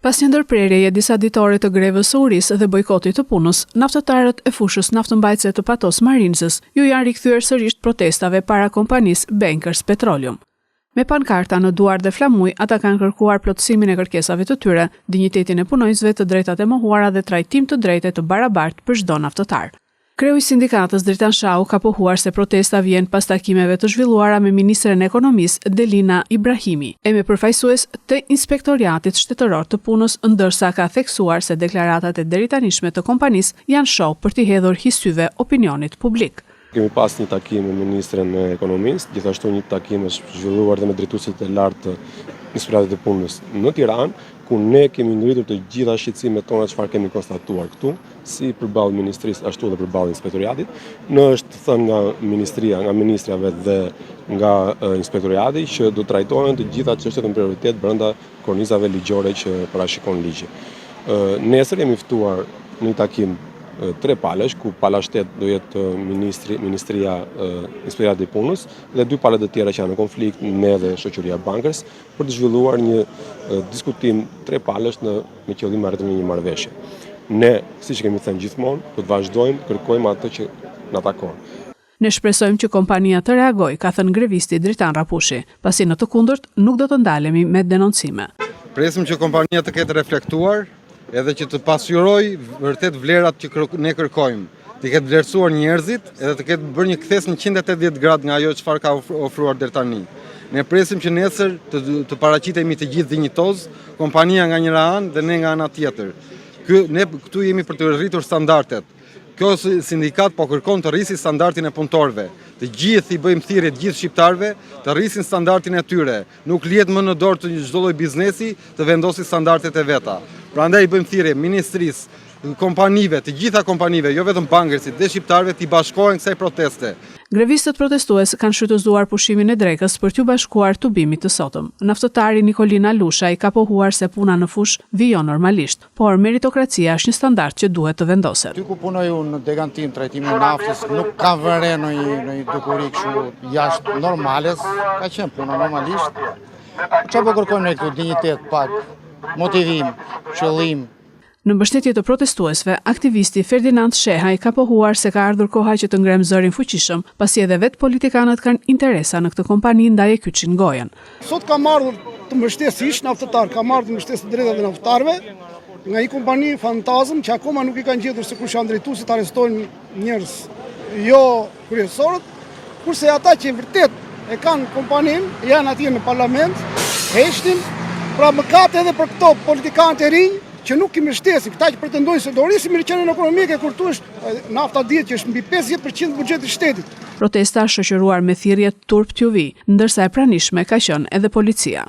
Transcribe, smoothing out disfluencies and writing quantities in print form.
Pas një ndërprerjeje disa ditore të grevës së urisë dhe bojkotit të punës, naftëtarët e fushës naftëmbajtëse të Patos Marinzës ju janë rikthyer sërisht protestave para kompanisë Bankers Petroleum. Me pankarta në duar dhe flamuj, ata kanë kërkuar plotësimin e kërkesave të tyre, dinjitetin e punonjësve, të drejtat e mohuara dhe trajtim të drejtë e të barabartë për çdo naftëtar. Kreu i sindikatës, Dritan Shahu ka pohuar se protesta vjen pas takimeve të zhvilluara me ministren e Ekonomisë, Delina Ibrahimi, e me përfaqësues të Inspektoriatit Shtetëror të Punës ndërsa ka theksuar se deklaratat e deritanishme të kompanisë janë show për t'i hedhur hi syve opinionit publik. Kemi pas një takim me ministren e Ekonomisë, gjithashtu një takim është zhvilluar dhe me drejtuesit e lartë të Inspektoratit të Punës në Tiranë, ku ne kemi ngritur të gjitha shqetësimet tona çfarë kemi konstatuar këtu. si përballë ministrisë ashtu edhe përballë inspektoriatit. Na është thënë nga ministria, nga ministrja vetë dhe nga inspektoriati që do trajtohen të gjitha çështjet në prioritet brenda kornizave ligjore që parashikon ligji. Nesër jemi ftuar në një takim trepalësh, ku pala shtet do jetë ministri, ministria inspektorati i punës dhe dy palët e tjera që janë në konflikt, ne dhe shoqëria Bankers, për të zhvilluar një diskutim trepalësh në me qëllim arritjen e një marrëveshje. Ne, siç kemi thënë gjithmonë, do të vazhdojmë të kërkojmë atë që na takon. Ne shpresojmë që kompania të reagojë, ka thënë grevisti Dritan Rrapushi, pasi në të kundërt nuk do të ndalemi me denoncime. Presim që kompania të ketë reflektuar edhe që të pasqyrojë vërtet vlerat që ne kërkojmë. Të ketë vlerësuar njerëzit edhe të ketë bërë një kthesë në 180 gradë nga ajo çfarë ka ofruar deri tani. Ne presim që nesër të, të paraqitemi të gjithë dinjitoz, kompania nga njëra anë dhe ne nga ana tjetër. Ky, ne këtu jemi për të rritur standardet. Kjo sindikatë po kërkon të rrisi standardin e punëtorëve. Të gjithë i bëjmë thirrje të gjithë shqiptarëve të rrisin standardin e tyre. Nuk lihet më në dorë të çdo lloj biznesi të vendosi standardet e veta. Prandaj i bëjmë thirrje ministrisë, kompanive, të gjitha kompanive, jo vetëm Bankersit dhe shqiptarëve t'i bashkohen kësaj proteste. Grevistët protestues kanë shfrytëzuar pushimin e drekës për t'iu bashkuar tubimit të sotëm. Naftëtari Nikolin Alushaj ka pohuar se puna në fushë vijon normalisht, por meritokracia është një standard që duhet të vendoset. Aty ku punoj unë në dekantim, trajtimin e naftës, nuk kam vënë re ndonjë ndonjë dukuri kështu jashtë normales, ka qenë puna normalisht. Çfarë po kërkojmë ne këtu? Dinjitet pak, motivim, qëllim. Në mbështetje të protestuesve, aktivisti Ferdinand Shehaj ka pohuar se ka ardhur koha që të ngremë zërin fuqishëm, pasi edhe vetë politikanët kanë interesa në këtë kompani ndaj e kyçin gojën. Sot kam ardhur të mbështes si ish naftëtar, kam ardhur të mbështes të drejtat e naftëtarëve nga një kompani fantazëm që akoma nuk i kanë gjetur se kush janë drejtuesit, arrestojnë njerëz jo kryesorët, kurse ata që vërtet e kanë kompaninë, janë atje në parlament, heshtin, pra mëkat edhe për këto politikanët e rinj që nuk i mbështesin, këta që pretendojnë se do rrisin mirëqenien ekonomike kur tu është nafta dihet që është mbi 50% buxheti i shtetit. Protesta është shoqëruar me thirrje turp t'ju vijë, ndërsa e pranishme ka qenë edhe policia.